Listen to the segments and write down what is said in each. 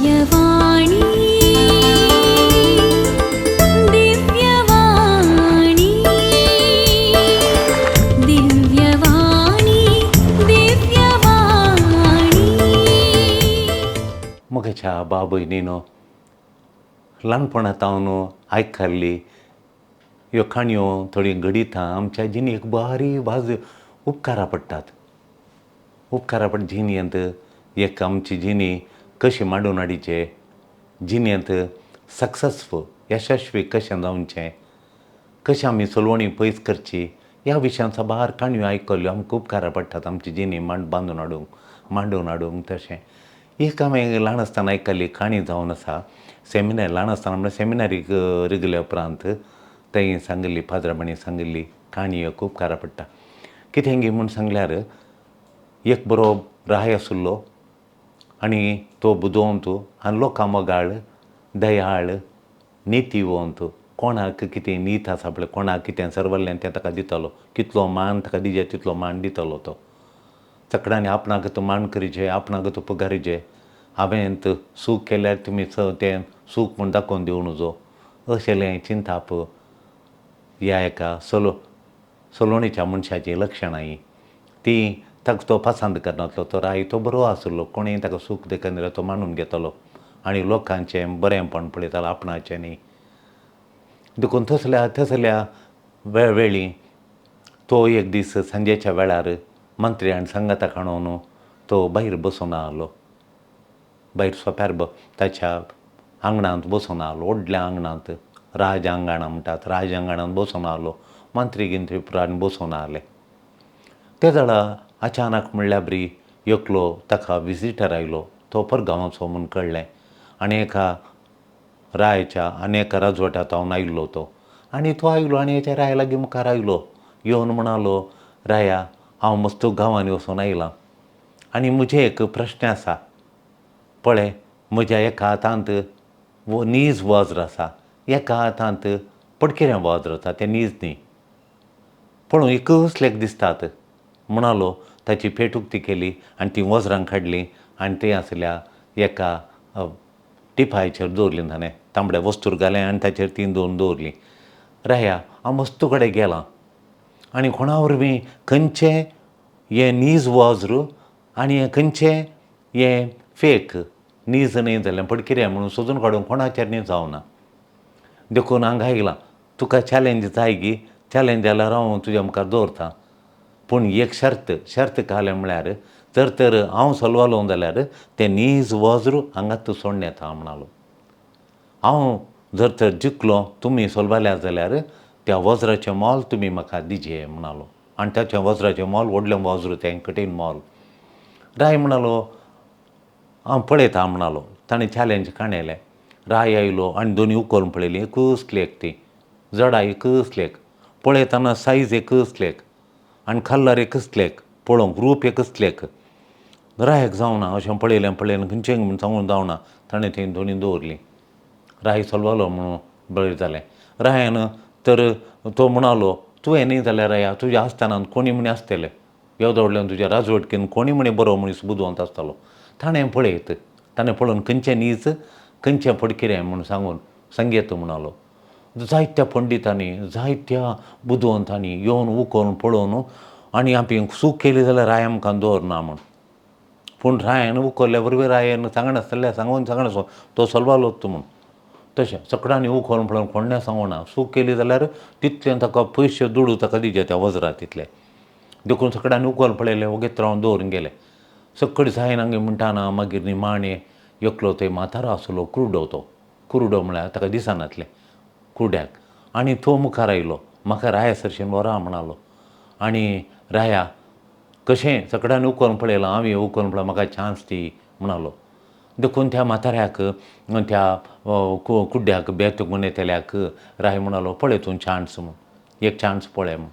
दिव्यवाणी, दिव्यवाणी, दिव्यवाणी, दिव्यवाणी. म्हज्या बाबयनीनो, ल्हानपणांत आयकल्ली ह्यो काणयो, थोडीं घडितां आमच्या जिणेक बारी बाज उपकारा पडटात. उपकारा पडटा जिणेंत. एक आमची जिणी कशी मांडून हाडचे, जिणेंत सक्सेसफूल, यशस्वी कशें जावचें, कशें आमी सलवणी पयस करची, ह्या विशयांत साबार काणयो आयकल्ल्यो आमकां उपकारा पडटात आमची जिणी मांड बांदून हाडूंक, मांडून हाडूंक. तशें एक हांवें ल्हान आसतना आयकल्ली काणी जावन आसा. सेमिनार, ल्हान आसतना म्हणल्यार सेमिनारीक रिगल्या उपरांत थंय सांगिल्ली, पाद्राबांनी सांगिल्ली काणी एक उपकारा पडटा. कितें गी म्हूण सांगल्यार, एक बरो राय आशिल्लो आनी तो बुदवंत आनी लोकां मोगाळ, दयाळ, नितीवंत. कोणाक कितें नीत आसा पळय, कोणाक कितें सरवल्लें तें ताका दितालो. कितलो मान ताका दिजे तितलो मान दितालो तो. सगळ्यांनी आपणाक तो मान करिजे, आपणाक तो पुगारिजे. हांवें चूक केल्यार तुमी तें चूक म्हूण दाखोवन दिवं नजो, अशें चिंताप ह्या एका सलोणीच्या मनशाचीं लक्षणां हीं. ती ताका तो पसंत करनासलो. तो राय तो बरो आशिल्लो. कोणूय ताका सूख देखून दिल्यार तो मानून घेतालो आनी लोकांचें बरेंपण पळयतालो, आपणाचें न्ही. देखून तसल्या तसल्या वेळी तो एक दीस सांजेच्या वेळार मंत्री आनी सांगाताक हाडून तो भायर बसून आहलो. भायर सोप्यार ताच्या आंगणांत बसून आहलो, व्हडल्या आंगणांत, राज आंगणां म्हणटात, राज आंगणांत बसून आहलो. मंत्री गिंत्री पुरान बसून आहले. ते जाणा अचानक म्हणल्यार बरी एकलो ताका विजिटर आयलो. तो परगांवाचो म्हूण कळ्ळें आनी एका रायाच्या आनी एका राजवट्या हांव आयिल्लो तो. आनी तो आयलो आनी हेच्या राया लागीं मुखार आयलो. येवन म्हणालो, राया, हांव मस्त गांवांनी वचून आयलां आनी म्हजें एक प्रश्न आसा. पळय, म्हज्या एका हातांत नीज वज्र आसा, एका हातांत पडकिरें वज्र आसा. तें नीज न्ही, पळोवंक एकच लेख दिसतात, म्हणालो. ताची पेट उक्ती केली आनी तीं वज्रां काडलीं आनी थंय आसल्या एका टिपायचेर दवरलीं. ताणें तांबड्या वस्तूर घालें आनी ताचेर तीं दोन दवरलीं. राया, हांव मस्तू कडेन गेलां आनी कोणा वरवीं खंयचें हें नीज वज्र आनी हें खंयचें हें फेक, नीज न्हय जालें, पडकिरें म्हणून सोदून काडूंक कोणाचेर न्ही जावना. देखून हांगा आयलां. तुका चॅलेंज जाय गी? चॅलेंज जाल्यार हांव तुज्या मुखार दवरता, पूण एक शर्त. शर्त घालें म्हळ्यार, जर तर हांव सलवालो जाल्यार तें नीज वज्र हांगाच सोडून येता, म्हणालो. हांव जर तर जिखलो, तुमी सोलवाल्या जाल्यार त्या वज्राचें मोल तुमी म्हाका दिजे, म्हणालो. आनी ताचें वज्राचें मोल, व्हडलें वज्र तें, कठीण मोल. राय म्हणालो, हांव पळयता, म्हणालो. ताणें चॅलेंज काणयलें. राय आयलो आनी दोनी उखलून पळयलीं. एकच लेख ती, जडा एकच लेख, पळयतना सायज एकच लेख आनी कलर एकच लेख, पळोवंक रूप एकच लेख. रायाक जावना. अशें पळयलें पळयलें, खंयचें म्हूण सांगूंक जावना. ताणें थंय दोनी दवरलीं. राय सलवालो म्हणून बरें जालें रायान. तर तो म्हणालो, तुवें न्ही जाल्यार राया, तुज्या आस्थानांत कोणी म्हणी आसतले. येदो व्हडल्यान तुज्या राजवटकेन कोणी म्हणी बरो मनीस, बुदवंत आसतलो. ताणें पळयत, ताणें पळोवन खंयचें नीज, खंयचें फटकिरें म्हूण सांगून सांगयत, म्हणालो. जायत्या पंडितांनी, जायत्या बुदवंतांनी येवन उखलून पळोवन आनी आमी चूक केली जाल्यार राय आमकां दवरना म्हूण. पूण रायान उखल्ल्या बरोबर रायान सांगनासलें, सांगून सांगनासलो तो सलवालो म्हूण. तशें सगळ्यांनी उखलून पळोवन कोणें सांगूना, चूक केली जाल्यार तितलें ताका पयशे, दुडू ताका दिजे त्या वज्रा तितले. देखून सगळ्यांनी उखलून पळयलें, वगीत रावन दवरून गेले. सकड जायना म्हणटा ना. मागीर निमाणें एकलो थंय म्हातारो आसलो, कुरडो. तो कुरडो म्हळ्यार ताका दिसनासलें, कुरड्याक. आनी तो मुखार आयलो. म्हाका राया सरशीन व्हरा, म्हणालो. आनी राया, कशें सगळ्यांनी उखलून पळयलां, हांवें उखलून पळय, म्हाका चान्स दी, म्हणालो. देखून त्या म्हाताऱ्याक, त्या कुड्ड्याक, बेत गुणयतल्याक राय म्हणालो, पळय तूं चान्स म्हूण, एक चान्स पळय म्हूण.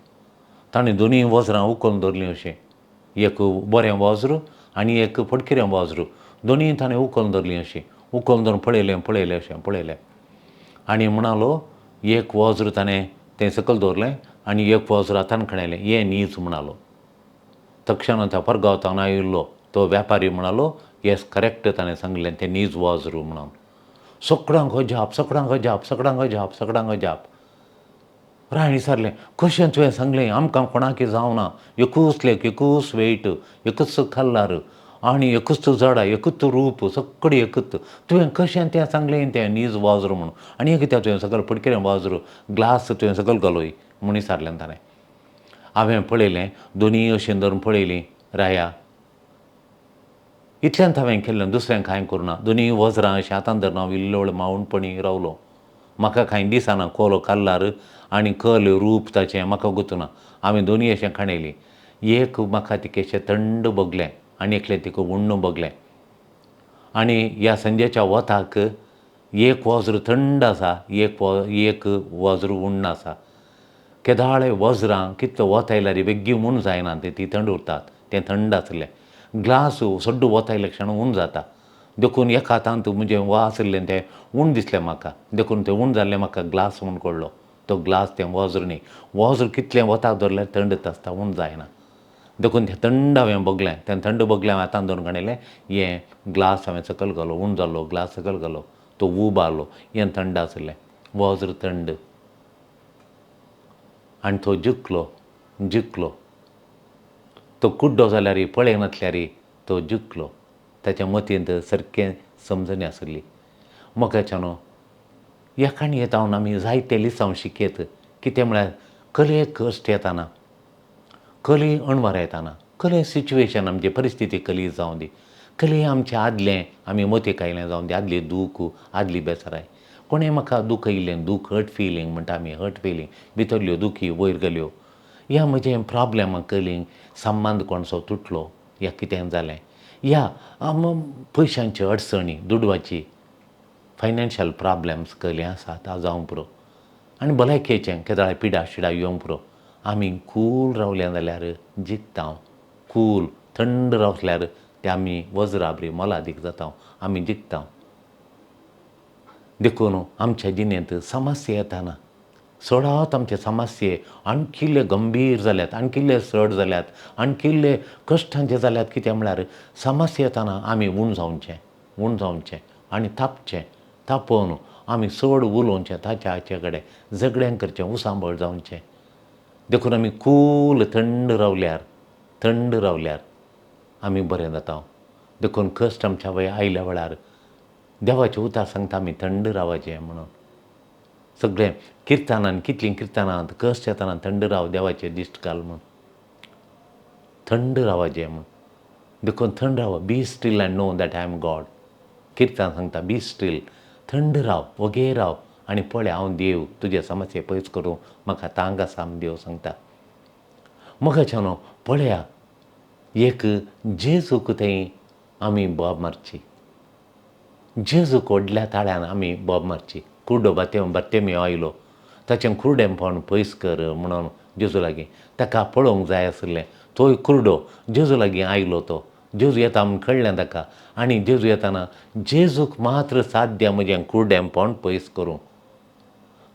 ताणें दोनूय वज्रां उखलून धरलीं अशें, एक बरें वज्र आनी एक फटकिरें वज्र. दोनूय ताणें उखलून धरलीं अशीं. उखलून धरून पळयलें, पळयलें, अशें पळयलें आनी म्हणालो, एक वज्र ताणें तें सकयल दवरलें आनी एक वज्र हातान खणयलें. हें नीच, म्हणालो. तक्षण त्या परगांवतान आयिल्लो तो व्यापारी म्हणालो, येस करेक्ट ताणें सांगलें तें नीज वाजरू म्हणून. सगळ्यांक अजाप, सगळ्यांक अजाप, सगळ्यांक अजाप, सगळ्यांक अजाप. रायण विचारलें कशें तुवें सांगलें आमकां कोणाकी जावना, एकूच लेक, एकूच वेट, एकूच कलर आनी एकूच झाडां, एकूच रूप, सगळें एकूच, तुवें कशें तें सांगलें तें नीज वाजरू म्हणून. आनी कित्याक तुवें सकयल पडकेलें वाजरू ग्लास तुवें सकयल घालोय म्हूण विचारलें ताणें. हांवें पळयलें दोनीय अशें धरून पळयलीं राया, इतल्यान हांवें केल्लें, दुसरें कांय करूं ना. दोनीय वज्रां अशें हातान धरून हांव इल्लो मावणपणी रावलो. म्हाका कांय दिसना कोलो कल्लार आनी कल रूप ताचें म्हाका गुतना. हांवें दोनीय अशें खाणयलीं, एक म्हाका तिकेशें थंड भोगलें आनी एकलें तिका उण्ण भोगलें. आनी ह्या संजेच्या वताक एक वज्र थंड आसा, एक वज्र उण्ण आसा. केदाळे वज्रां कितलो वत आयल्यार बेगीन उण जायना, ती थंड उरतात, तें थंड आसलें. ग्लास सड्डो वत आयल्या क्षण उण जाता, देखून एका हातांत म्हजें वा आशिल्लें तें उण दिसलें म्हाका, देखून तें उण जाल्लें म्हाका ग्लास म्हूण कळ्ळो. तो ग्लास तें वज्र न्ही, वज्र कितलें वताक धरल्यार थंडच आसता, उण जायना. देखून तें थंड हांवें भोगलें, तें थंड भोगलें, हांवें हातान धरून काडलें, हें ग्लास हांवें सकयल घालो, उण जाल्लो ग्लास सकयल घालो, तो उब आसलो, हें थंड आसलें, वज्र थंड. आनी तो जिखलो, जिखलो, तो कुड्डो जाल्यार पळयनासल्यार तो जिखलो. ताच्या मतींत सारकें समजणी आसली. मोगाच्यानो ह्या काणयेंत हांव आमी जायते लिसांव शिकयत. कितें म्हळ्यार कले कश्ट येताना, कली अणवार येताना, कले सिच्युएशन आमची परिस्थिती कली जावं दी, कली आमचें आदलें आमी मतीक आयलें जावं दी, आदली दूख, आदली बेसराय, कोणें म्हाका दूख आयिल्लें, दूख हर्ट फिलींग म्हणटा आमी, हर्ट फिलींग भितरल्यो दुखी वयर गेल्यो, ह्या म्हजें प्रॉब्लेम कली संबंद कोणसो तुटलो या कितें जालें, ह्या पयशांची अडचणी, दुडवाची फायनान्शियल प्रॉब्लेम्स कली आसात जावंक पुरो, आनी भलायकेचें केदळाय पिडा शिडा येवंक पुरो. आमी कूल रावलें जाल्यार जिखता, कूल थंड रावल्यार ते आमी वज्राबरी मोलादीक जाता, आमी जिखता. देखून आमच्या जिणेंत समस्या येताना चडावत आमचे समस्ये आणखिल्ले गंभीर जाल्यात, आणखिल्ले चड जाल्यात, आणखिल्ले कश्टांचे जाल्यात. कितें म्हळ्यार समस्या येताना आमी उण जावचें, उण जावचें आनी तापचें, तापोवन आमी चड उलोवचें ताच्या हाचे कडेन, झगडें करचें, उसांबळ जावचें. देखून आमी कूल थंड रावल्यार, थंड रावल्यार आमी बरें जाता. देखून कश्ट आमच्या वय आयल्या वेळार देवाचें उतर सांगता आमी थंड रावचें म्हणून. सगळें किर्तनान कितलीं किर्तनां कश्ट येताना थंड राव, देवाचें दिश्ट घाल म्हूण, थंड रावचें म्हूण. देखून थंड राव, be still and know that I am God. किर्तन सांगता बी स्टील, थंड राव, वोगे राव आनी पळय हांव देव, तुजे समस्ये पयस करूं म्हाका तांक आसा म्हूण देव सांगता. मोगाच्यानो पळया एक जेजूक थंय आमी बोब मारची, जेजूक व्हडल्या ताळ्यान आमी बोब मारची. कुर्डो बार्तेमियो आयलो, ताचें कुर्डेंपण पयस कर म्हणून जेजू लागीं, ताका पळोवंक जाय आशिल्लें. तोय कुर्डो जेजू लागीं आयलो, तो जेजू येता म्हूण कळ्ळें ताका, आनी जेजू येताना जेजूक मात्र साध्य म्हजें कुर्डेंपण पयस करूं,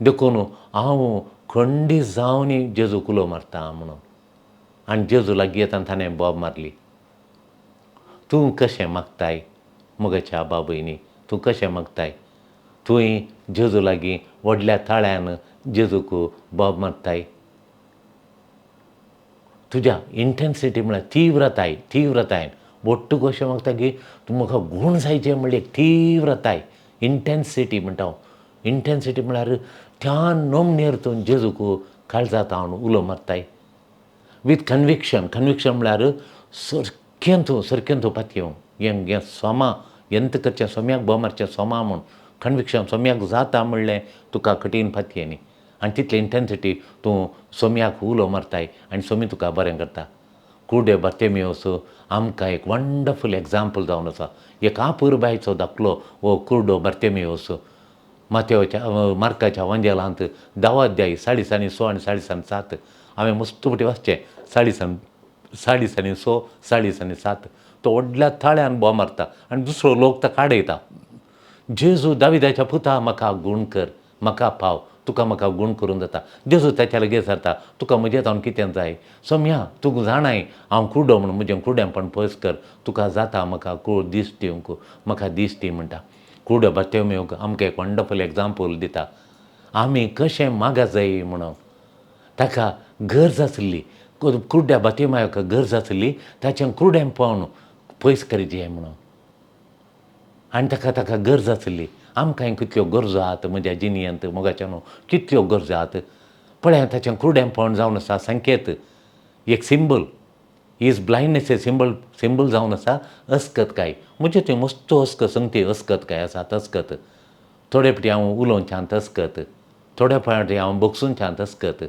देखून हांव खंडीत जावन जेजूक उलो मारता म्हणून. आनी जेजू लागीं येताना ताणें बोब मारली, तूं कशें मागताय म्हज्या बाबयनी, तूं कशें मागताय, तुवें जेजू लागीं व्हडल्या ताळ्यान जेजूक बोब मारताय. तुज्या इंटेन्सिटी म्हळ्यार तीव्रताय, तीव्रतायन वट्टू कशें मागता की तूं म्हाका गूण जायचें म्हणल्यार एक तीव्रताय, इंटेन्सिटी म्हणटा हांव. इंटेन्सिटी म्हळ्यार त्या नमनेर तूं जेजूक काळजांत हांव उलो मारताय विथ कन्विक्शन. कन्विक्शन म्हळ्यार सारकें तूं, सारकें तूं पातयेवन हें हें सोमा एंत करचें, सोम्याक बोब मारचें सोमा म्हूण कन्विक्शन सोम्याक जाता म्हणलें तुका कठीण पातयेनी, आनी तितली इंटेन्सिटी तूं सोम्याक उलो मारताय आनी सोमी तुका बरें करता. कुर्डे बार्तेमियोस आमकां एक वंडरफूल एग्जाम्पल जावन आसा, एक आपुरबायचो धाकलो हो कुर्डो बार्तेमियोस. मातेवच्या मार्काच्या वांजेलांत 10 अध्याय 6.5 आनी 6.5 हांवें मस्त पटी वाचचें. 6.5 6.5 तो व्हडल्या ताळ्यान बोब मारता आनी दुसरो लोक ताका आडयता, जेजू दाविदाच्या पुता म्हाका गूण कर, म्हाका पाव, तुका म्हाका गूण करूंक जाता. जेजू ताच्या लागीं विचारता, तुका म्हजें जावन कितें जाय? सोम्या, तुका जाणाय हांव कुडो म्हणून, म्हजें कुड्डेंपण पयस कर, तुका जाता म्हाका कूड दीस दिवंक, म्हाका दीस दी म्हणटा. कुडो बार्तेमेव आमकां एक वंडरफूल एग्जाम्पल दिता, आमी कशें मागा जाय म्हणून. ताका गरज आसली, कुड्ड्या बार्तेमेवाक गरज आसली ताचें कुड्डेंपण पयस करचें म्हणून. आनी ताका ताका गरज आसली. आमकां कितल्यो गरजो आहात म्हज्या जिणेंत मोगाच्या न्हू, कितल्यो गरजो आहात पळय. ताचें कुड्डेंपण जावन आसा संकेत, एक symbol, is blindness a symbol, symbol जावन आसा अस्कत काय. म्हजें थंय मस्त अस्कत संगती अस्कत काय आसा अस्कत. थोडे फावटी हांव उलोवच्यान अस्कत, थोडे फावटी हांव बगसूनच्यान अस्कत,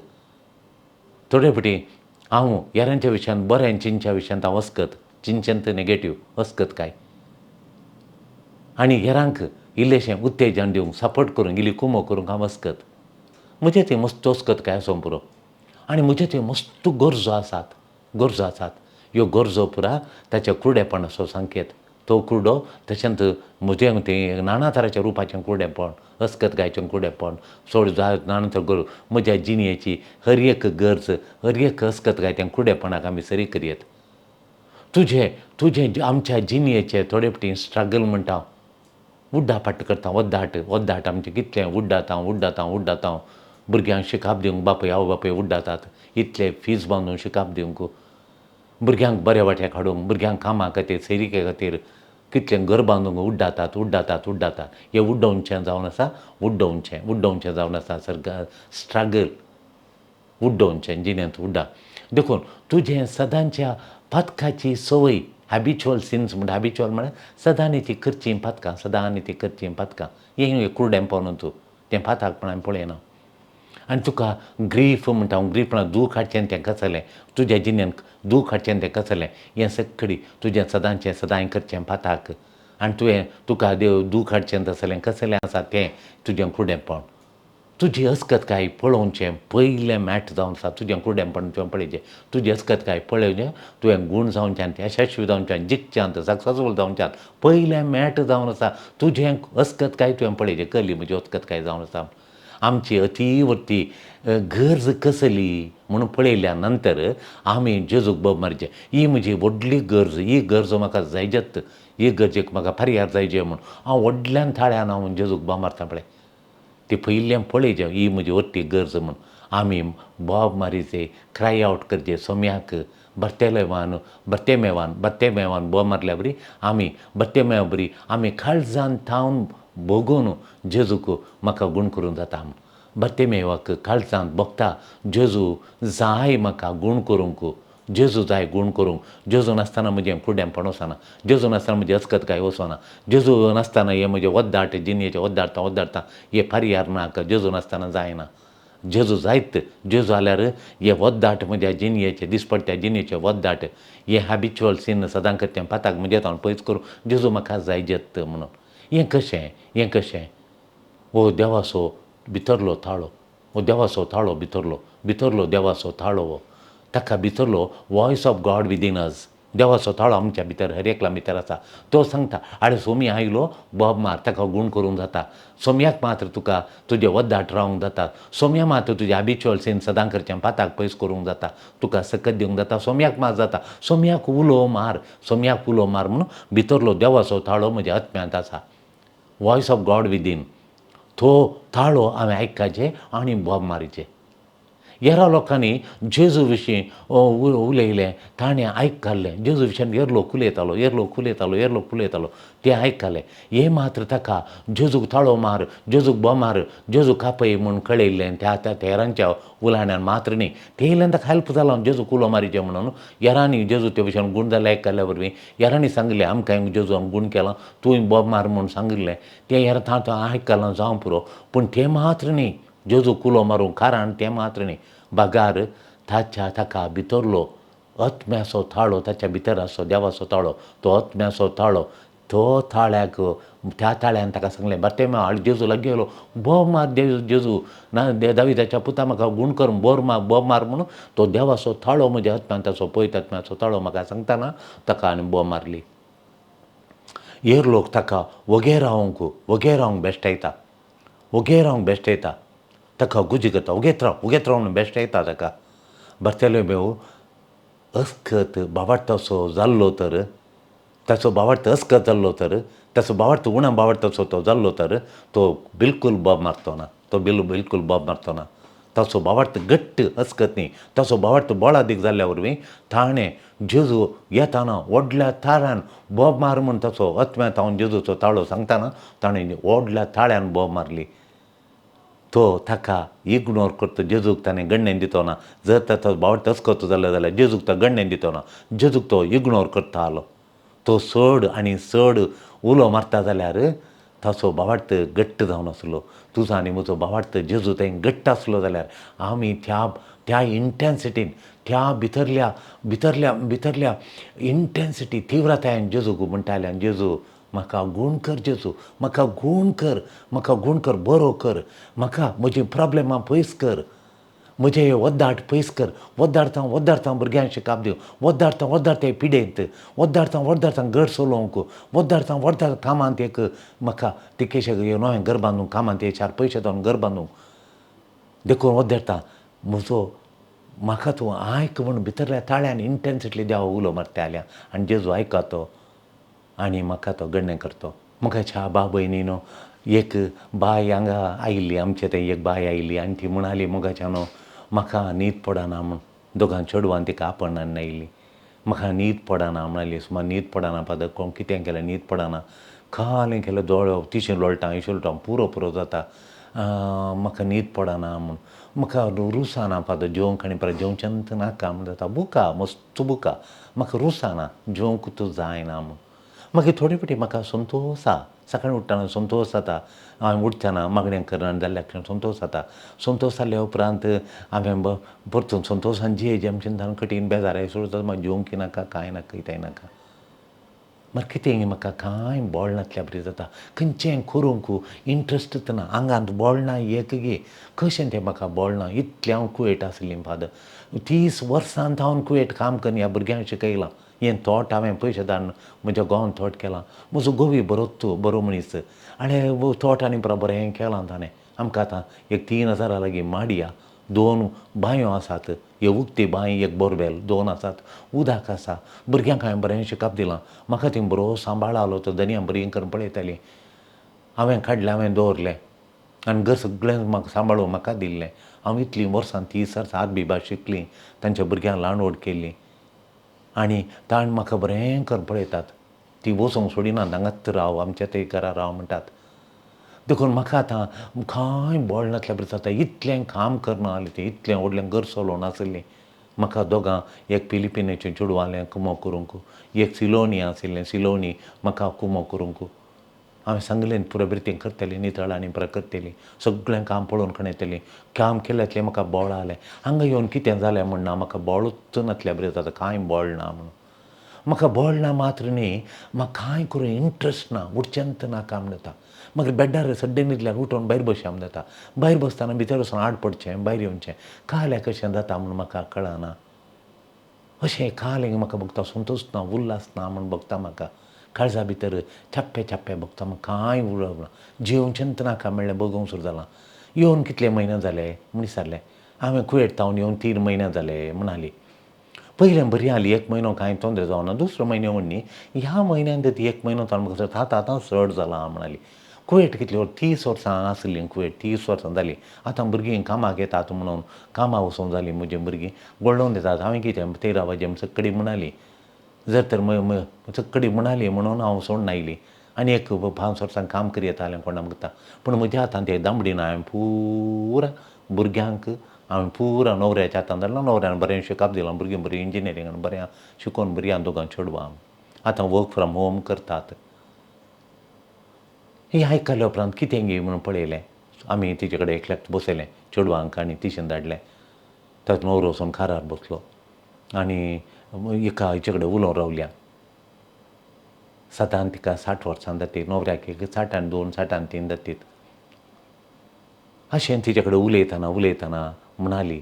थोडे फावटी हांव हेरांच्या विशयान बरें चिंतच्या विशयांत हांव अस्कत, चिंतचें नेगेटीव अस्कत काय. आनी हेरांक इल्लेशें उत्तेजन दिवंक, सपोर्ट करूंक, इल्ली कुमो करूंक हांव अस्कत. म्हजें थंय मस्त अस्कत काय आसूंक पुरो. आनी म्हजे थंय मस्त गरजो आसात, गरजो आसात. ह्यो गरजो पुरा ताच्या कुरडेपणाचो संकेत. तो कुरडो तशेंच म्हजें तें नाना तरांच्या रुपाचें कुरडेपण, अस्कत गायचें कुरडेपण, चड जाय नाना तर गरज म्हज्या जिणेची हर एक गरज, हर एक अस्कत गाय तें कुरडेपणाक आमी सरी करयेत. तुजें तुजें आमच्या जिणेचे थोडे फावटी स्ट्रगल म्हणटा, उड्डापाट करता, वद्दाट वद्दाट आमचें कितलें उड्डाता उड्डाता उड्डाता. भुरग्यांक शिकाप दिवंक बापूय आवय बापूय उड्डातात, इतले फीज बांदून शिकाप दिवंक, भुरग्यांक बऱ्या वाट्याक हाडूंक, भुरग्यांक कामा खातीर सैरिके खातीर कितलें घर बांदूंक उड्डातात उड्डातात उड्डातात. हें उड्डोवचें जावन आसा, उड्डोवचें उड्डोवचें जावन आसा सरकार स्ट्रगल उड्डोवचें जिणेंत उड्डा. देखून तुजें सदांच्या पातकाची संवय, हॅबिच्युअल सिन्स म्हणटा. हॅबिच्युअल म्हळ्यार सदांनी ती करचीं पातकां, सदांनी ती करचीं पातकां. हें कुरडेंपण तूं तें पातकपणान पळयना. आनी तुका ग्रीफ म्हणटा हांव, ग्रीफ म्हळ्यार दूख हाडचें तें कसलें, तुज्या जिणेंत दूख हाडचें तें कसलें, हें सगळी तुजें सदांचें सदांय करचें पाताक. आनी तुवें तुका देव दूख हाडचें तसलें कसलें आसा तें तुजें कुरडेंपण. तुजी अस्कत काय पळोवचें पयलें मॅट जावन आसा तुजें कुरडेंपण तुवें पळयचें. तुजी अस्कत काय पळोवचें, तुवें गूण जावचें, यशस्वी जावचें, जिखचें, सक्सेसफूल जावचें, पयलें मॅट जावन आसा तुजें अस्कत काय तुवें पळयचें. कली म्हजी अस्कत काय जावन आसा. आमची अतिवर्ती गरज कसली म्हणून पळयल्या नंतर आमी जेजूक बोब मारचें, ही म्हजी व्हडली गरज, ही गरज म्हाका जायजत, ही गरजेक म्हाका पर्याय जायजे म्हूण हांव व्हडल्यान थाळ्यान हांव जेजूक बोब मारता पळय. ती पयल्यान पळयचें ही म्हजी व्हडली गरज म्हूण आमी बोब मारीचे, क्राय आवट करचें सोम्याक, बर्तेलेवान बर्तेमेवान बर्तेमेवान बोब मारल्या बरी आमी बर्तेमेवा बरी आमी काळजान थावन भोगून जेजूक म्हाका गूण करूंक जाता. बर्तेमेवाक काळजांत भोगता जेजू जाय म्हाका गूण करूंक, जेजू जाय गूण करूंक. जेजू नासतना म्हजें कुड्डेंपण वचना, जेजू नासतना म्हजें अस्कत काय वचना, जेजू नासतना हें म्हजें वद्दाट जिणेचें वद्दाडटा वद्दाडटा हें पर्याय ना, जेजू नासतना जायना. जेजू जायत, जेजू जाल्यार हे वद्दाट म्हज्या जिणेचे दिसपट्ट्या जिणेचे वद्दाट, हे हॅबिच्युअल सीन सदां करचें पाताक म्हजें हांव पयस करूं, जेजू म्हाका जायजत म्हणून. हें कशें, हें कशें? हो देवाचो भितरलो थाळो, हो देवाचो थाळो भितरलो, भितरलो देवाचो थाळो, हो ताका भितरलो voice of God within us. देवाचो थाळो आमच्या भितर हर एकल्या भितर आसा. तो सांगता आरे सोमी आयलो बोब मार, ताका गूण करूंक जाता. सोम्याक मात्र तुका तुजें वद्दाट रावंक जाता, सोम्या मात्र तुजें हॅबिच्युअल सीन सदां करचें पाताक पयस करूंक जाता, तुका सकत दिवंक जाता, सोम्याक मात जाता, सोम्याक उलो मार, सोम्याक उलो मार म्हणून भितरलो देवाचो थाळो म्हज्या आत्म्यांत आसा. वॉयस ऑफ गॉड विदीन, तो थाळो हांवें आयकपाचें आनी बोब मारीचें. हेरां लोकांनी जेजू विशीं उलयलें, ताणें आयकलें जेजू विशीं. हेर लोक उलयतालो, हेर लोक उलयतालो, हेर लोक उलयतालो, तें आयकलें. हें मात्र ताका जेजूक थाळो मार, जेजूक बोब मार, जेजूक कापय म्हूण कळयल्लें त्या त्या हेरांच्या उलाण्यान मात्र न्ही, तेयल्यान ताका हेल्प जालो जेजूक उलो मारीचें म्हणून. हेरांनी जेजू ते भशेन गूण जालें आयकल्या वरवीं हेरांनी सांगिल्लें आमकां जेजू गूण केलां, तूं बोब मार म्हूण सांगिल्लें, तें हेर आयकलां जावं पुरो. पूण तें मात्र न्ही जेजूक उलो मारूंक कारण तें मात्र न्ही, बगार ताच्या ताका भितरलो आत्म्याचो थाळो, ताच्या भितर आसचो देवाचो थाळो, तो आत्म्याचो थाळो, तो थाळ्याक त्या थाळ्यान ताका सांगलें बर्तेमेव हाड जेजू लागीं येयलो, बोब मार जेजू ना दाविदाच्या पुता म्हाका गूण कर, बोर मार, बोब मार म्हणून तो देवाचो थाळो म्हज्या आत्म्यान ताचो पयत आत्म्याचो थाळो म्हाका सांगतना ताका आनी बोब मारली. हेर लोक ताका वगेर रावंक, वगेर रावंक बेश्टायता, वगेर रावंक बेश्टायता. ताका गुजी करता, उगेत राव, उगेत राव म्हणून बेश्टें येता ताका. बार्तेलोमेव अस्कत बावाडटासो जाल्लो तर, ताचो बावाडत अस्कत जाल्लो तर, ताचो बावाडत उणा बावाडटासो तो जाल्लो तर तो बिलकूल बोब मारतो ना, तो बिलकूल बोब मारतो ना. ताचो बावाडत घट्ट अस्कत न्ही, ताचो बावाडत बोळादीक जाल्ल्या वरवीं ताणें जेजू येताना व्हडल्या ताळ्यान बोब मार म्हूण ताचो आत्म्यांत हांव जेजूचो ताळो सांगताना ताणें व्हडल्या ताळ्यान बोब मारली. तो ताका इग्नोर करता, जेजूक ताणें गण्णेन दितो ना. जर ताचो बावडो अस्कत जालो जाल्यार जेजूक तो गण्णेन दितो ना, जेजूक तो इग्नोर करतालो. तो चड आनी चड उलो मारता जाल्यार ताचो बावार्थ घट्ट जावन आसलो. तुजो आनी म्हजो बावार्थ जेजू थंय घट्ट आसलो जाल्यार आमी त्या त्या इंटेन्सिटीन, त्या भितरल्या भितरल्या भितरल्या इंटेन्सिटी तिव्रतायेन जेजूक म्हणटाले, जेजू म्हाका गूण कर, जेजू म्हाका गूण कर, म्हाका गूण कर, बरो कर, म्हाका म्हजी प्रॉब्लेमां पयस कर, म्हजें वद्दाट पयस कर, वद्दारतां वद्दारतां भुरग्यांक शिकाप दिवं, वद्दारतां वद्दारतां पिडेंत, वद्दारतां वद्दारतां घर चलोवंक, वद्दारतां वद्दारतां कामांत एक म्हाका तिकेशे नवें घर बांदूंक, कामांत एक चार पयशे जावन घर बांदूंक, देखून वद्दारतां म्हजो म्हाका तूं आयक म्हूण भितरल्या ताळ्यान इंटेन्सिटली देवा उलो मारता आल्या. आनी जेजू आयका तो आनी म्हाका तो गण्णें करतो. म्हाका च्या बा भयणी न्हू एक बाय हांगा आयिल्ली, आमचे थंय एक बाय आयिल्ली आनी ती म्हणाली मोगाच्या न्हू म्हाका न्हीद पडना म्हूण. दोगां चेडवान तिका आपण हाडून आयिल्ली. म्हाका न्हीद पडना म्हणाली, सुमार न्हीद पडना फादर, कोण कितें केलें न्हीद पडना, कालें केलें दोळो तिशें लोळटा अशें लोळटा पुरो पुरो जाता, म्हाका न्हीद पडना म्हूण, म्हाका रुसाना फादर जेवंक आनी परत जेवचेंच नाका म्हूण जाता, बुका मस्त बुका, म्हाका रुसाना जेवंक तूं जायना म्हूण. मागीर थोडे फावटी म्हाका संतोश आसा, सकाळीं उठ्ठना संतोश जाता, हांवें उठतना मागणें करना जाल्ल्या संतोश जाता. संतोश जाल्या उपरांत हांवें परतून संतोशान जिये जें चिंतन कठीण बेजाराय सुरू जाता, म्हाका जेवंक नाका, कांय नाका, कितेंय नाका. मागीर कितें म्हाका कांय बोळ नासल्या बरी जाता, खंयचें करूंक इंट्रस्टच ना, आंगांत बोळ ना एक गे, कशें तें म्हाका बोळ ना. इतलें हांव कुवेट आसलीं फादर, 30 वर्सां हांव कुवेट काम करून ह्या भुरग्यांक शिकयलां. हें थोट हांवें पयशे धाडून म्हज्या घोवान थोट केलां. म्हजो घोवूय बरोच बरो मनीस आनी थोट आनी बरें केलां ताणें. आमकां आतां एक 3000 लागीं माडी आहा, 2 बांयो आसात, एक उक्ती बांय, एक बोरवेल, 2 आसात, उदक आसा. भुरग्यांक हांवें बरें शिकप दिलां, म्हाका ती बरो सांबाळालो, तो धनयां बरीं करून पळयतालीं. हांवें काडलें, हांवें दवरलें आनी घर सगळें म्हाका सांबाळून म्हाका दिल्लें. हांव इतलीं वर्सां 30 वर्सां आरबी भास शिकलीं, तांच्या भुरग्यांक ल्हान व्हड केल्लीं आनी ताण म्हाका बरें करून पळयतात. ती वचूंक सोडिनात, हांगाच राव, आमच्या थंय घरा राव म्हणटात. देखून म्हाका आतां कांय बोळ नासल्या बरें जाता. इतलें काम करना जालें तें, इतलें व्हडलें घर चलोवन आशिल्लें. म्हाका दोगां एक फिलिपिनाचें चेडूं आहलें कुमो करूंक, एक सिलोनी आशिल्लें, सिलोनी म्हाका कुमो करूंक. हांवें सांगलें पुरो बरें तें करतलीं, नितळ आनी बरें करतलीं, सगळें काम पळोवन खणयतलीं. काम केलें म्हाका बोळ आलें. हांगा येवन कितें जालें म्हण ना, म्हाका बोळूच नासल्या बरें जाता, कांय बोळ ना म्हणून. म्हाका बोळ ना मात्र न्ही, म्हाका कांय करूं इंट्रस्ट ना, उठचेंच ना काम जाता. मागीर बेड्डार सड्डे न्हिदल्यार उठून भायर बसया म्हण जाता. भायर बसतना भितर वचून आड पडचें, भायर येवचें, काल्याक कशें जाता म्हूण म्हाका कळना. अशें कालें म्हाका भोगता, संतोश ना, उल्हास ना म्हूण भोगता म्हाका. काळजा भितर छाप्पे छाप्पे भोगता, म्हाका कांय उलोवप ना, जेवचेंच नाका म्हणलें बगोवंक सुरू जालां. येवन कितले म्हयने जाले म्हूण विचारलें. हांवें कुवेट तावन येवन 3 म्हयने जाले म्हणाली. पयलें बरी आसली, 1 म्हयनो कांय तोंदरे जावना, दुसरो म्हयनो म्हणली ह्या म्हयन्यान ती 1 म्हयनो जावन म्हाका आतां आतां चड जालां म्हणाली. कुवेट कितली 30 वर्सां आसलीं कुवेट, 30 वर्सां जालीं. आतां भुरगीं कामाक येतात म्हणून कामाक वचूंक जालीं म्हजीं भुरगीं, गोडोवन दितात. हांवें कितें 13 वाजे सक्कडी म्हणाली, जर तर सक्कडी म्हणाली म्हणून हांव सोडून आयली. आनी एक 5 वर्सां काम करी येतालें कोणा बगता, पूण म्हज्या हातान तें दामडी ना. हांवें पुरा भुरग्यांक हांवें पुरा न्हवऱ्याच्या हातान धाडलो, न्हवऱ्यान बरें शिकप दिलां, भुरगीं बरीं इंजिनियरिंगान बरें शिकोवन भुरग्यां दोगां चेडवां आतां वर्क फ्रॉम होम करतात. ही आयकल्या उपरांत कितें गे म्हणून पळयलें. आमी तिचे कडेन एकल्याक बसयलें चेडवांक आनी तिशेन धाडलें. ताचो न्हवरो वचून कारार बसलो आनी एका हिचे कडेन उलोवन रावल्या. सदां तिका 60 वर्सां जातीत, न्हवऱ्याक एक 62, 63 जातीत. अशें तिचे कडेन उलयतना उलयतना म्हणाली,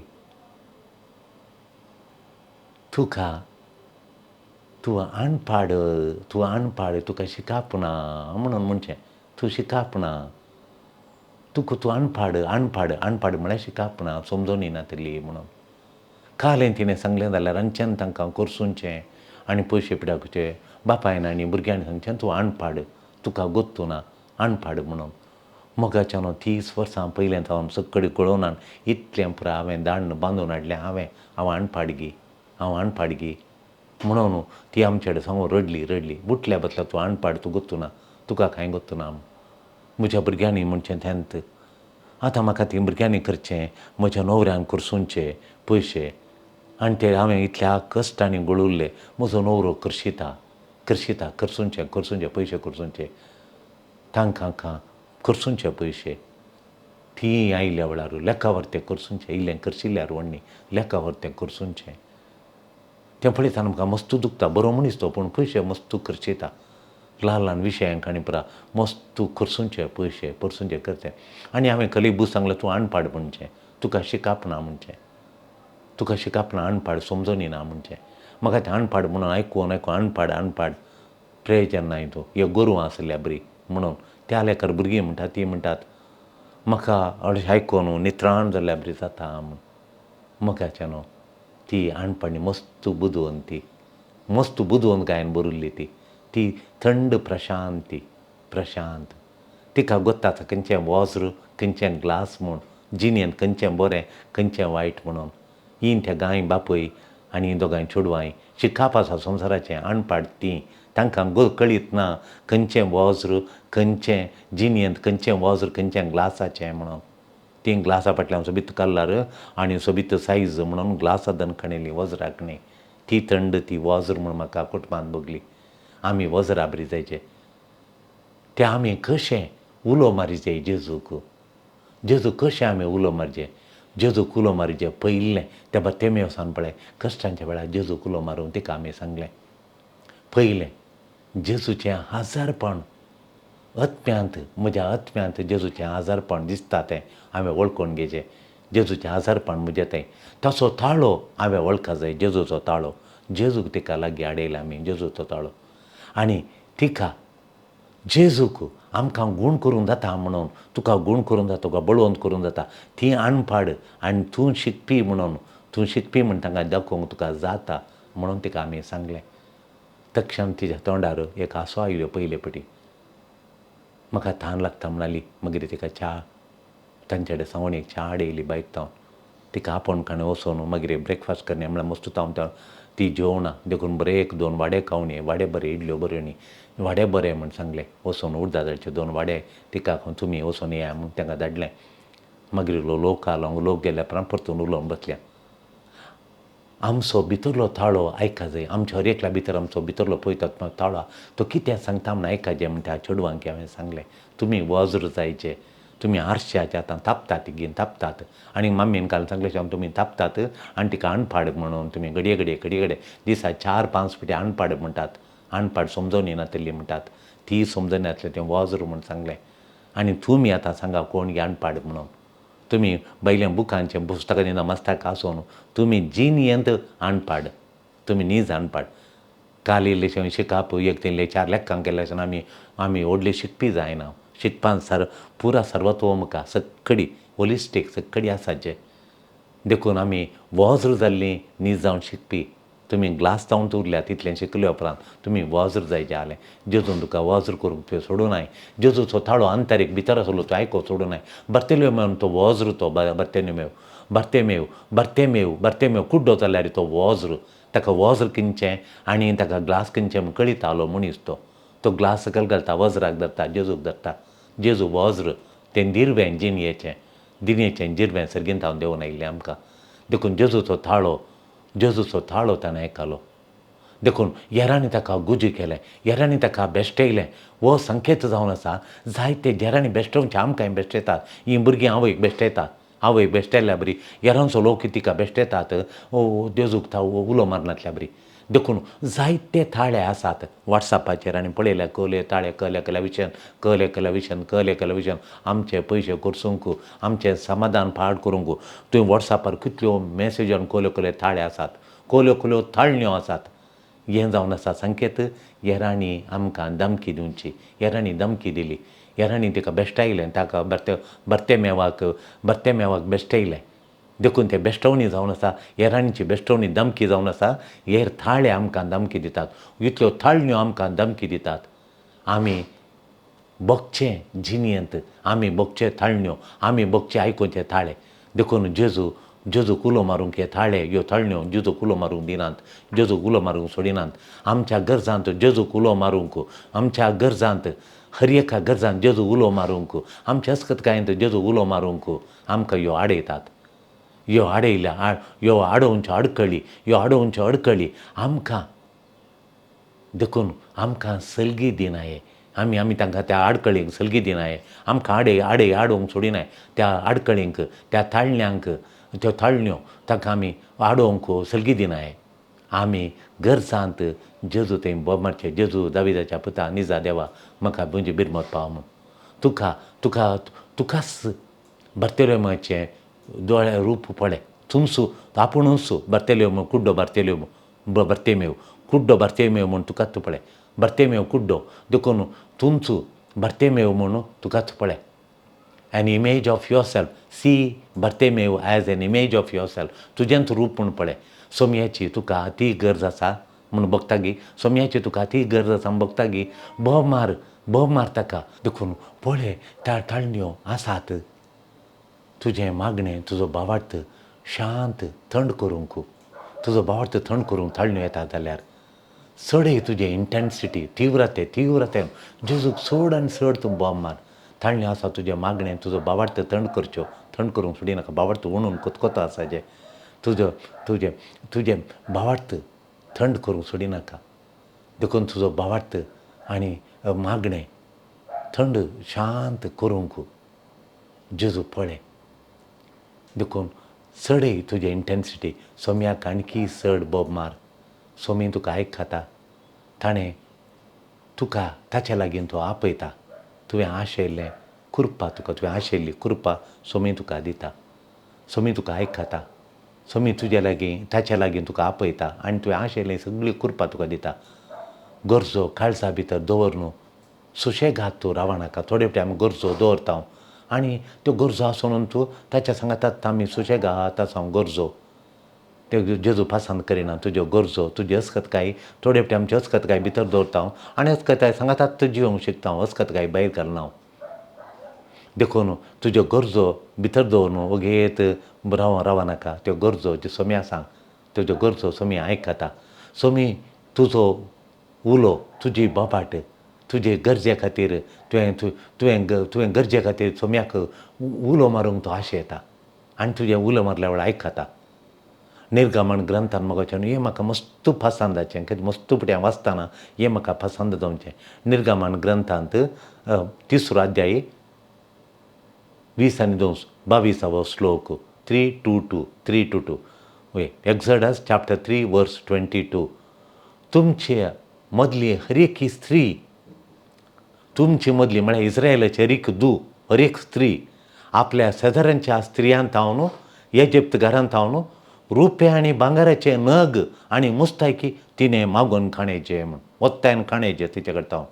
तुका तूं अणपाड, तूं अणपाड, तुका शिकप ना म्हणून म्हणचें, तूं शिकप ना, तुका तूं अणपाड अणपाड अणपाड म्हळ्यार शिकप ना, समजोनी नातली म्हणून. काल तिणें सांगलें जाल्यार रांदच्यान तांकां करसुंचें आनी पयशे पिडाकचे बापायन आनी भुरग्यांनी सांगचें तूं अणपाड, तुका गोत्तू ना, अणपाड म्हणून. मोगाच्यान 30 वर्सां पयलें जावन सक्कडी कळोवन इतलें पुरो हांवें दांड बांदून हाडलें. हांवें हांव अणपाडगी, हांव अणपाडगी म्हणून ती आमचे कडेन सांगून रडली रडली. उठल्या बसल्या तूं अणपाड, तूं गोत्तू ना, तुका कांय गोत्तू ना. म्हज्या भुरग्यांनी म्हणचें तेंत आतां म्हाका ती भुरग्यांनी करचें, म्हज्या न्हवऱ्यान करसुंचे पयशे आनी ते हांवें इतल्या कश्टांनी गळुल्ले. म्हजो न्हवरो करशिता करशिता करसुंचे करसुंचे पयशे करसुंचे तांकां करसुंचे पयशे. ती आयल्या वेळार लेखावर तें करसुंचें, इल्लें करशिल्ल्यार व्हडली लेखावर तें करसुंचें. तें पळयतना म्हाका मस्त दुखता. बरो मनीस तो, पूण पयशे मस्त करशिता. ल्हान ल्हान विशयांक आनी पुरा मस्त करसुंचे पयशे परसुंचे करचे. आनी हांवें कली बूस सांगलें तूं अणपाड म्हणचें, तुका शिकप ना म्हणचें, तुका शिकप ना, अणपाड समजोनी ना म्हणचें. म्हाका तें अणपाड म्हणून आयकून आयकून अणपाड अणपाड प्रयोजन ना तूं, ह्यो गोरवां आसल्या बरी म्हणून. त्या लेखार भुरगीं म्हणटात ती म्हणटात म्हाका अशें आयकून नित्राण जाल्ल्या बरी जाता म्हूण. मोगाच्या न्हू ती अणपाणी मस्त बुदवंत, ती मस्त बुदवंत गायन बरयल्ली ती, ती थंड प्रशांती प्रशांत. तिका गोत्ता खंयचें वज्र खंयचें ग्लास म्हूण, जिणेंत खंयचें बरें खंयचें वायट म्हणून. ही त्या गाय बापूय आनी दोगांय चेडवांय शिकप आसा संवसाराचें, अणपाड तीं, तांकां कळीत ना खंयचें वज्र खंयचें जिणेंत खंयचें वज्र खंयचें ग्लासाचें म्हणून. तीं ग्लासा फाटल्यान सोबीत कलर आनी सोबीत सायज म्हणून ग्लासा दनखणेली वज्राक न्ही. ती थंड ती वज्र म्हूण म्हाका कुटुंबांत भोगली. आमी वज्रा बरी जायचे ते आमी कशें उलो मारिजे जेजूक, जेजू कशें आमी उलो मारचे, जेजूक उलो मारिजे पयलें त्या बत्तेमेवसान पळय कश्टांच्या वेळार जेजूक उलो मारून तिका आमी सांगलें पयलें जेजूचें आजारपण आत्म्यांत, म्हज्या आत्म्यांत जेजूचें आजारपण दिसता तें हांवें वळखून घेवचें. जेजूचें आजारपण म्हजें तें, ताचो ताळो हांवें वळखा जाय, जेजूचो ताळो. जेजूक तिका लागीं हाडयला आमी, जेजूचो ताळो. आनी तिका जेजूक आमकां गूण करूंक जाता म्हणून, तुका गूण करूंक जाता, तुका बळवंत करूंक जाता, ती अणपाड आनी तूं शिकपी म्हणून, तूं शिकपी म्हण तांकां दाखोवंक तुका जाता म्हणून तिका आमी सांगलें. तक्षण तिच्या तोंडार एक हांसो आयल्यो पयले पटी. म्हाका तान लागता म्हणाली. मागीर तिका च्या तांचे कडेन सांगून एक च्या हाडयली बायक तावन. तिका आपोवन काणें वचोन मागीर ब्रेकफास्ट करणे म्हळ्यार मस्त तावन तावन ती जेवना देखून बरें एक दोन वाडे खावन ये, वाडे बरे इडल्यो बऱ्यो न्ही, वाडे बरे म्हण सांगलें. वचोन उडदा दाळचे 2 वाडे तिका तुमी वचोन येया म्हूण तांकां धाडलें. मागीर लोक आलो, लोक गेल्या उपरांत परतून उलोवन बसल्या. आमचो भितरलो ताळो आयका जाय, आमच्या हर एकल्या भितर आमचो भितरलो पळयता ताळो तो कितें सांगता म्हूण आयका जाय म्हण त्या चेडवांक हांवें सांगलें. तुमी वज्र जायचे, तुमी आरशाचे आतां तापतात तिगीन तापतात. आनी मम्मीन काल सांगलें तुमी तापतात आनी तिका अणपाड म्हणून तुमी घडये घडये घडये घडये दिसा 4-5 फावटी अणपाड म्हणटात, अणपाड समजोनी नातली म्हणटात, ती समजनी नासलें तें वज्र म्हूण सांगलें. आनी तुमी आतां सांगा कोण गे अणपाड म्हणून. तुमी बैल्या बुकांचें पुस्तकां दिना मस्ताक आसून तुमी जिणेंत अणपाड, तुमी नीज अणपाड. काल इल्लेशें शिकप एक तिनले 4 लेखांक केल्याच्यान आमी आमी व्हडले शिकपी जायना. शिकपान सर पुरा सर्वत्वमुखा सक्कडी होलिस्टीक सक्कडी आसाचे देखून आमी वज्र जाल्लीं नीज जावन शिकपी. तुमी ग्लास जावन उरल्या तितलें शिकले उपरांत तुमी वज्र जायचें आलें. जेजून तुका वज्र करूंक तुवें सोडूं नाय. जेजूचो ताळो आंतरीक भितर आसलो तो आयको सोडूं नाय. बर्तेल्यो मेवन तो वज्र तो बर्तेमेव बर्तेमेव बर्तेमेव बर्तेमेव कुड्डो जाल्यार तो वज्र, ताका वज्र किंचें आनी ताका ग्लास किंचें म्हूण कळितालो मनीस तो. तो ग्लास सकयल घालता, वज्राक धरता, जेजूक धरता. जेजू वज्र तें दिरवें जिणयेचें, दिणयेचें जिरवें सर्गींत हांव देंवून आयिल्लें आमकां. देखून जेजूचो ताळो, जेजूचो ताळो ताणें आयकलो. देखून येरांनी ताका गुजी केलें, येरांनी ताका बेश्टयलें. हो संकेत जावन आसा जायते जेरांनी बेश्टोवचे आमकांय बेश्टयतात. हीं भुरगीं आवयक बेश्टयतात, आवयक बेश्टेल्या बरी येरांचो लोक तिका बेश्टयतात, जेजूक उलो मारनासल्या बरी. देखून जायते ताळे आसात वॉट्सॅपाचेर आनी पळयल्या कले ताळे कले कल्या विशयान कले कल्या विशयान कले कल्या विशयान आमचे पयशे करसूंक, आमचें समाधान पाड करूंक. तुवें वॉट्सॅपार कितल्यो मॅसेज आनी कोल्यो कोल्यो ताळे आसात, कोल्यो कोल्यो ताळण्यो आसात. हें जावन आसा संकेत. येरांनी आमकां धमकी दिवची, येरांनी धमकी दिली. हेरांनी तिका बेश्टायलें, ताका बर्तेमेवाक बर्तेमेवाक बेश्टयलें. देखून ते बेश्टवणी जावन आसा, हेरांची बेश्टवणी धमकी जावन आसा. हेर थाळे आमकां धमकी दितात, इतल्यो थाळण्यो आमकां धमकी दितात. आमी भोगचें जिणेंत, आमी भोगचे थाळण्यो, आमी भोगचे आयकुचे थाळे. देखून जेजू जेजूक उलो मारूंक हे थाळे, ह्यो थाळण्यो जेजूक उलो मारूंक दिनात, जेजूक उलो मारूंक सोडिनात. आमच्या गरजांत जेजूक उलो मारूंक, आमच्या गरजांत हर एका गरजांत जेजू उलो मारूंक, आमच्या अस्कतकायेंत जेजू उलो मारूंक आमकां ह्यो आडयतात. ह्यो आडयल्या, ह्यो आडोवच्यो आडखळी, ह्यो आडोवच्यो आडखळी आमकां. देखून आमकां सलगी दिनाये, आमी आमी तांकां त्या आडखळींक सलगी दिनाये, आमकां आडय आडय आडोवंक सोडिनाय. त्या आडखळींक, त्या ताळण्यांक, त्यो ताळण्यो तांकां आमी आडोवंक सलगी दिनाये. आमी गरजांत जेजू थंय बोब मारचें, जेजू दाविदाच्या पुता निजा देवा म्हाका म्हजी बिरमत पाव म्हूण. तुका तुका तुकाच बर्तेलोमाचें दोळे रूप पळय, तुमसू आपुणूच बर्तेल्यो कुड्डो, बर्तेल्यो बर्तेमेव कुड्डो, बर्तेमेव म्हूण तुकाच पळय, बर्तेमेव कुड्डो. देखून तुमचो बर्तेमेव म्हूण तुकाच पळय. An image of yourself, see Bartimaeus as an image of yourself. तुजेंच रूप म्हूण पळय. सोमयाची तुका ती गरज आसा म्हूण बगतागी, सोमयाची तुका ती गरज आसा म्हूण बगतागी, बोब मार, बोब मार ताका. देखून पळय त्या ताळण्यो आसात, तुजें मागणें, तुजो भावार्थ शांत थंड करूंक, तुजो भावार्थ थंड करूंक ताळण्यो येता जाल्यार चडय तुजें इंटेन्सिटी, तीव्रते, तीव्रते जेजूक चड आनी चड तूं बोब मार. ताळण्यो आसा तुजें मागणें, तुजो भावार्थ थंड करच्यो, थंड करूंक सोडिनाका. भावार्थ उणून कोतकोतो आसा जें तुजो, तुजें तुजें भावार्थ थंड करूंक सोडिनाका. देखून तुजो भावार्थ आनी मागणें थंड शांत करूंक जेजू पळय. देखून चडय तुजें इंटेन्सिटी, सोम्याक आणकी चड बोब मार. सोमी तुका आयकता, ताणें तुका ताच्या लागीं तो आपयता. तुवें आशयल्लें कृपा तुका, तुवें आशयल्ली कृपा सोमी तुका दिता. सोमी तुका आयकता, सोमी तुज्या लागीं ताच्या लागीं तुका आपयता आनी तुवें आशयल्ली सगळी कृपा तुका दिता. गरजो काळजा भितर दवर न्हू, सुशेगाद तूं रावनाका. थोडे फावटी आमी गरजो दवरता आनी त्यो गरजो आसून तूं ताच्या सांगातात आमी सुशेगाद आसा. गरजो त्यो जेजू पसंत करिना तुज्यो गरजो, तुजी अस्कतकाय. थोडे फावटी आमची अस्कतकाय भितर दवरता आनी अस्कतकाय सांगातात तूं जिवंक शिकता, अस्कतकाय भायर घालना. देखून तुज्यो गरजो भितर दवरून वगेत राव रावनाका. त्यो गरजो ज्यो सोम्या सांग, तुज्यो गरजो सोमी आयकता. सोमी तुजो उलो, तुजी बोबाट, तुजे गरजे खातीर तुवें तुवें तुवें गरजे खातीर सोम्याक उलो मारूंक तो आशेता आनी तुजें उलो मारल्या वेळार आयकता. निर्गमन ग्रंथान म्हाका हें म्हाका मस्त पसंद जाचें, कित्याक मस्त फावटी हांव वाचतना हें म्हाका पसंद जावचें. निर्गमन ग्रंथांत तिसरो अध्याय 20 आनी 2 22वो श्लोक, 3:22, 3:22, वय, एक्सडस चॅप्टर 3 वर्स 22. तुमचे मदली हर एक स्त्री, तुमचे मदली म्हळ्यार इस्रायलाची हर एक दू, हर एक स्त्री आपल्या शेजाऱ्यांच्या स्त्रियांत थावन, इजिप्त घरांत थावन रुप्या आनी भांगराचे नग आनी मुस्तायकी तिणें मागून खाण्याचें म्हूण, वत्तायन खाण्याचें तिचे कडेन थावन.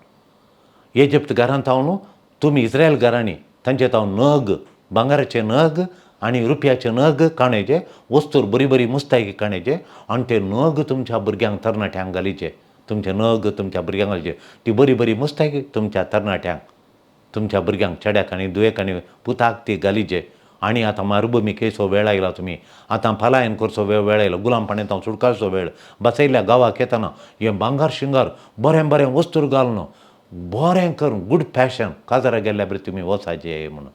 इजिप्त घरांत थावन तुमी इस्रायल घरांनी तांचे थावन नग, भांगराचे नग आनी रुपयाचे नग काणयचे, वस्तूर बरी बरी मुस्तायकी काणयचे आनी ते नग तुमच्या भुरग्यांक तरणाट्यांक घालीचे. तुमचे नग तुमच्या भुरग्यांक घालचे, ती बरी बरी मुस्तायकी तुमच्या तरणाट्यांक, तुमच्या भुरग्यांक, चेड्याक आनी दुयेक आनी पुताक ती घालीचे. आनी आतां मारुभुमिकेचो वेळ आयला, तुमी आतां पलायन करचो वेळ वेळ आयलो, गुलामपणांत हांव सुटकारचो वेळ. बसयल्ल्या गांवाक येतना हें भांगर शिंगार बरें बरें वस्तूर घालून बरें करून गूड फॅशन काजारा गेल्ल्या बरें तुमी वचाचे म्हणून.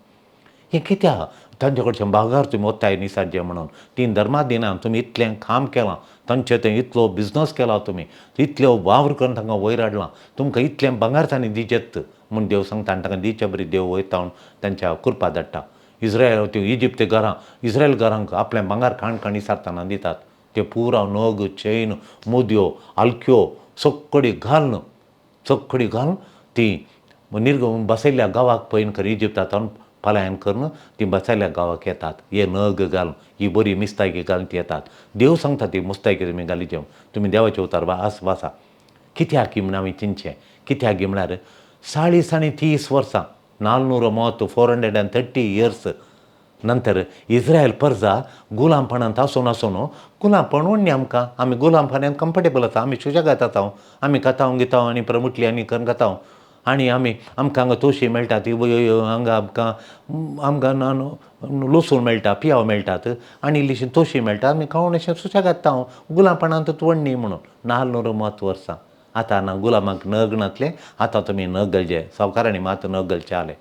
हें कित्याक तांचे कडच्यान भांगर तुमी वताय निसारचें म्हणून. तीन धर्मा दिना तुमी इतलें काम केलां, तांचे थंय इतलो बिजनस केला, तुमी इतल्यो वावर करून तांकां वयर हाडलां, तुमकां इतलें भांगर तांणी दिचेत म्हूण देव सांगता. आनी तांकां दिचे बरी देव वयता म्हूण तांच्या कृपा धाडटा. इस्रायल त्यो इजिप्त घरां, इस्रायल घरांक आपलें भांगर खाण खाण इसारतना दितात. ते पुरा नग, चेन, मुदयो, आलक्यो सगळी घालून, सगळी घालून ती निर्ग बसयल्ल्या गांवाक पळयन कर इजिप्तांत पलायन करून ती बसयल्ल्या गांवाक येतात. हे नग घालून ही बरी मिस्तायकी घालून ती येतात. देव सांगता ती मुस्तायकी तुमी घाली जेवण, तुमी देवाचे उतार आस वासा. कित्याक म्हण आमी चिंतचें, कित्याक म्हळ्यार 40 आनी 30 वर्सां 430, 430 इयर्स नंतर इस्रायल परजा गुलामपणांत आसून आसून गुलामपण ओडणी आमकां, आमी गुलामपणांत कम्फर्टेबल आसा, आमी सुशेगाद आसा, आमी खाताव गिताव आनी प्रमुटली आनी करून खाताव आनी आमी आमकां हांगा तोशी मेळटा ती, हांगा आमकां आमकां लसूण मेळटा, पियाव मेळटात आनी इल्लीशी तोशी मेळटा, आमी खावन अशें सुशेगाद जाता, गुलामपणांत वडणी म्हणून 430 वर्सां. आतां ना गुलामाक नग नातलें, आतां तुमी नग घालचे, सावकारांनी मात नग घालचें आलें.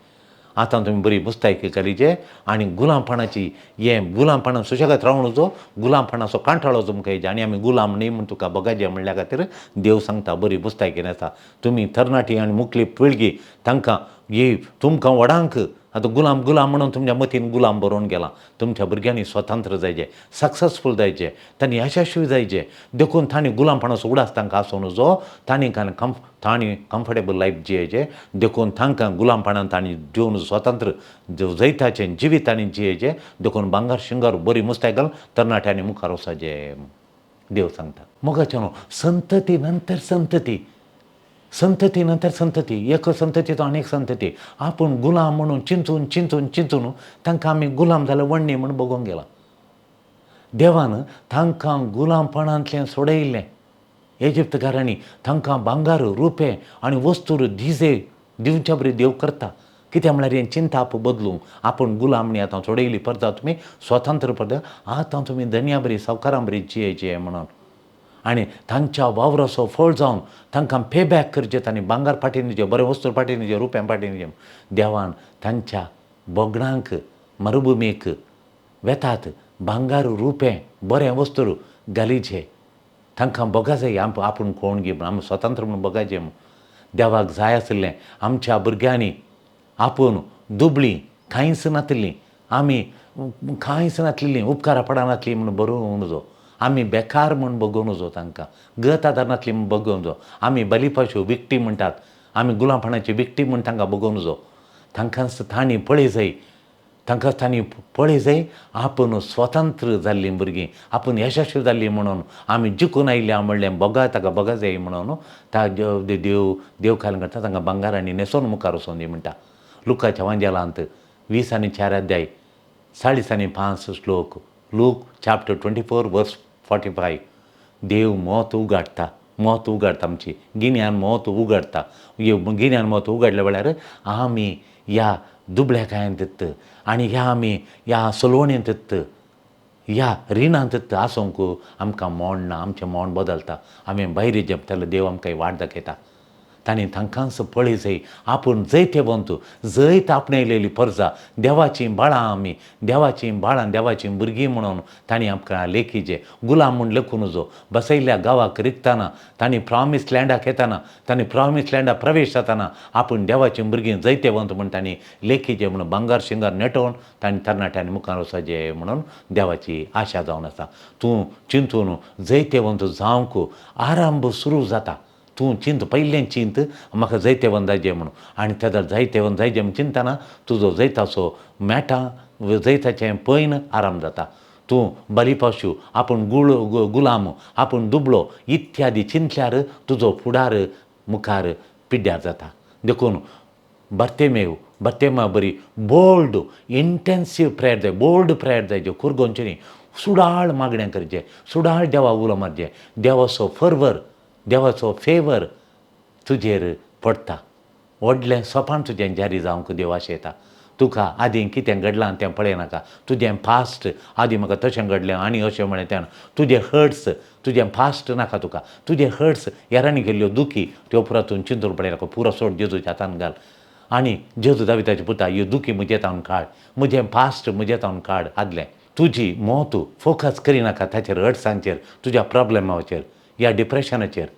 आतां तुमी बरी मुस्तायकी घालीचे आनी गुलामपणाची हें गुलामपणान सुशेगाद रावून जो गुलामपणाचो कांठाळो तुमकां येयचे आनी आमी गुलाम न्ही म्हूण तुका बगाजे म्हणल्या खातीर देव सांगता बरी मुस्तायकी न्हेसा. तुमी तरणाटी आनी मुखली पिळगी तांकां ही तुमकां व्हडांक आतां गुलाम गुलाम म्हणून तुमच्या मतीन गुलाम बरोवन गेला. तुमच्या भुरग्यांनी स्वतंत्र जायचे, सक्सेसफूल जायचे, तांणी यशस्वी जायचे, देखून तांणी गुलामपणाचो उडास तांकां आसून जो तांणी तांणी कम्फर्टेबल लायफ जियेचे, देखून तांकां गुलामपणान तांणी जिवन स्वतंत्र जैताचें जिवीत तांणी जियेचें, देखून भांगर शिंगर बरी मुस्ताय घालून तरणाट्यांनी मुखार वचपाचें देव सांगता. मोगाचें न्हू संतती नंतर संतती, संतती नंतर संतती, एक संतती तो आनी एक संतती. आपूण गुलाम म्हणून चिंतून चिंतून चिंतून तांकां आमी गुलाम जाले वण्णी म्हूण बगोवंक गेला. देवान तांकां गुलामपणांतल्यान सोडयिल्लें. इजिप्तकारांनी तांकां भांगर रुपें आनी वस्तूर दिजे दिवच्या बरी देव करता. कित्याक म्हळ्यार हें चिंताप बदलूंक आपूण गुलाम न्ही आतां सोडयली परता तुमी स्वतंत्र परता, आतां तुमी धनया बरी सावकारां बरी जियेचे म्हणून. आनी तांच्या वावराचो फळ जावन तांकां पे बॅक करचें, तांणी भांगर फाटीं दिवचें, बरें वस्तू फाटीं दिवचें, रुप्यां फाटीं दिवचें. देवान तांच्या बोगणांक मरुभुमीक वेतात भांगर रुपें बरें वस्तू घालीचे, तांकां बोगा जाय आपूण कोण गी आमी स्वतंत्र म्हूण बोगाचे. देवाक जाय आशिल्लें आमच्या भुरग्यांनी आपूण दुबळीं कांयच नातिल्लीं, आमी कांयच नातलेलीं, उपकारा पडनातलीं म्हूण बरोवंक नजो, आमी बेकार म्हूण बगोवंक नजो, तांकां गत आदार नातली म्हूण बगोवंक नजो, आमी बलिपाशू विकटी म्हणटात, आमी गुलामपणाची विकटी म्हूण तांकां बगोवंक नजो. तांकां तांणी पळय जाय, तांकां तांणी पळय जाय आपूण स्वतंत्र जाल्लीं भुरगीं, आपूण यशस्वी जाल्लीं म्हणून आमी जिखून आयल्या म्हणलें बोगा ताका बोगा जाय म्हणून ता देव देव खाल करता तांकां भांगर आनी न्हेसोवन मुखार वचोन दी म्हणटा. लुकाच्या वांजेलांत 20 आनी 4 अध्याय 40 आनी 5 श्लोक, लूक चॅप्टर 24 वर्स 45. देव मत उगाडटा, मत उगाडटा, आमची गिन्यान मत उगाडटा. गिन्यान मत उगाडल्या वेळार आमी ह्या दुबळ्या कायांत आनी ह्या आमी ह्या सलवणेंत ह्या रिणांत आसूंक आमकां मोण ना, आमचें मोण बदलता. आमी भायर जपतले देव आमकां वाट दाखयता. तांणी तांकांच पळय जाय आपूण जैतेवंत, जैत आपणायलेली परजा, देवाचीं बाळां आमी, देवाचीं बाळां देवाचीं भुरगीं म्हणून तांणी आमकां लेखीचे गुलाम म्हूण लेखूं नजो. बसयल्ल्या गांवाक रिगतना तांणी प्रॉमीस लँडाक येतना तांणी प्रॉमीस लँडा प्रवेश जातना आपूण देवाचीं भुरगीं जैतेवंत म्हूण तांणी लेखीचे म्हणून भांगर शिंगर नेटोवन तांणी तरणाट्यांनी मुखार वचपाचें म्हणून देवाची आशा जावन आसा. तूं चिंतून जैतेवंत जावंक आरंभ सुरू जाता. तूं चिंत पयलें चिंत म्हाका जैतेवंत जायचें म्हणून, आनी तेदा जैतेवंत जायचें म्हूण चिंतना तुजो जैताचो मेटां जैताचें पैन आराम जाता. तूं बलिपाशू, आपूण गुलाम, आपूण दुबळो इत्यादी चिंतल्यार तुजो फुडार मुखार पिड्ड्यार जाता. देखून बर्तेमेव बर्तेमा बरी बोल्ड इंटेन्सीव प्रेयर जाय, बोल्ड प्रेयर जाय, कुरगोनचें न्ही, सुडाळ मागणें करचें, सुडाळ देवा उलो मारचें, देवाचो फर्वर देवाचो फेवर तुजेर पडटा. व्हडलें सोपान तुजें जारी जावंक देव आशेता. तुका आदीं कितें घडलां तें पळयनाका, तुजें पास्ट आदीं म्हाका तशें घडलें आनी अशें म्हणलें तें, तुजें हर्ट्स तुजें पास्ट नाका तुका, तुजें हर्ट्स हेरांनी केल्ल्यो दुखी त्यो पुरा तूं चिंतून पळयनाका, पुरो सोड जेजूच्या हातान घाल आनी जेजू दाविताचे पुता ह्यो दुखी म्हजे तावन काड, म्हजें पास्ट म्हजें तावन काड. आदलें तुजी मत फोकस करिनाका ताचेर, हर्ट्सांचेर, तुज्या प्रॉब्लेमाचेर ह्या डिप्रेशनाचेर.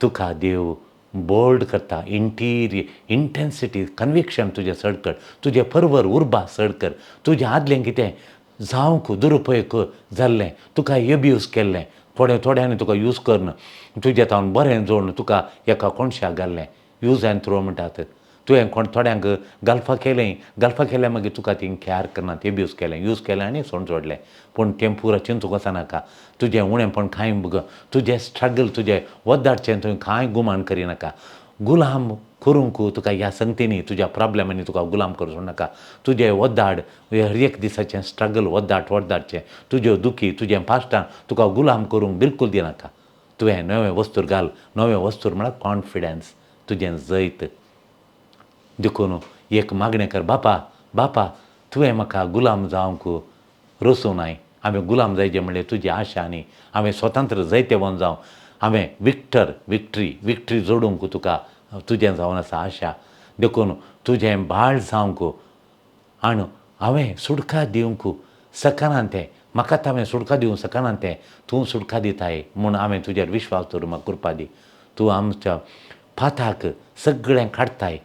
तुका देव बोल्ड करता, इंटिरियर इंटेन्सिटी कन्विक्शन तुजें चड कर, तुजें परवर उर्बा चड कर. तुजें आदलें कितें जावंक दुरुपयोग जाल्लें, तुका एब्यूज केल्लें, थोडे थोड्यांनी तुका यूज करून तुजें तावन बरें जोडून तुका एका कोणशाक घाल्लें, यूज एंड थ्रो म्हणटात. तुवें कोण थोड्यांक गल्फा केलें, गल्फा केलें मागीर तुका ती कॅर करनात, एब्यूज केलें, यूज केलें आनी सोड सोडलें. पूण तें पुरो चिंतूंक वचनाका, तुजें उणेंपण कांय तुजें स्ट्रगल तुजें वद्दाडचें तुवें कांय गुमान करिनाका. गुलाम करूंक तुका ह्या संगतींनी तुज्या प्रॉब्लेमांनी तुका गुलाम करूं सोडनाका. तुजें वद्दाड हर एक दिसाचें स्ट्रगल वद्दाट वद्दाटचें तुज्यो दुखी तुजें पाश्टां तुका गुलाम करूंक बिलकूल दिनाका. तुवें नवें वस्तूर घाल. नवें वस्तूर म्हळ्यार कॉन्फिडन्स, तुजें जैत. देखून एक मागणें कर, बापा बापा तुवें म्हाका गुलाम जावंक रसूं नाय. हांवें गुलाम जायचे म्हणलें तुजी आशा न्ही. हांवें स्वतंत्र जैतेवन जावं. हांवें विक्टर विक्ट्री विक्ट्री जोडूंक तुका तुजें जावन आसा आशा. देखून तुजें बाळ जावंक आनी हांवें सुटका दिवंक शकना तें, म्हाका हांवें सुटका दिवंक शकना तें तूं सुटका दिताय म्हूण हांवें तुजेर विश्वास दवरून म्हाका कृपा दी. तूं आमच्या पाथाक सगळें काडटाय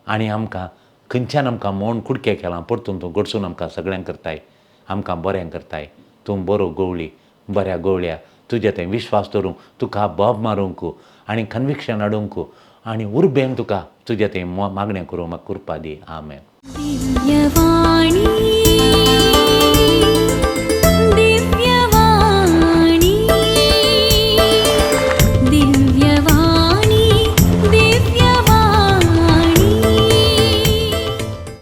आनी आमकां खंयच्यान आमकां मोण कुडके केलां परतून तूं घडसून आमकां सगळ्यांक करताय, आमकां बरें करताय. तूं बरो गवळी, बऱ्या गवळ्या तुजे थंय विश्वास दवरूंक, तुका बोब मारूंक आनी कन्विक्शन हाडूंक आनी उर्बेन तुका तुजे थंय मागणें करूंक म्हाका कृपा दी. आमेन. दिव्यवाणी.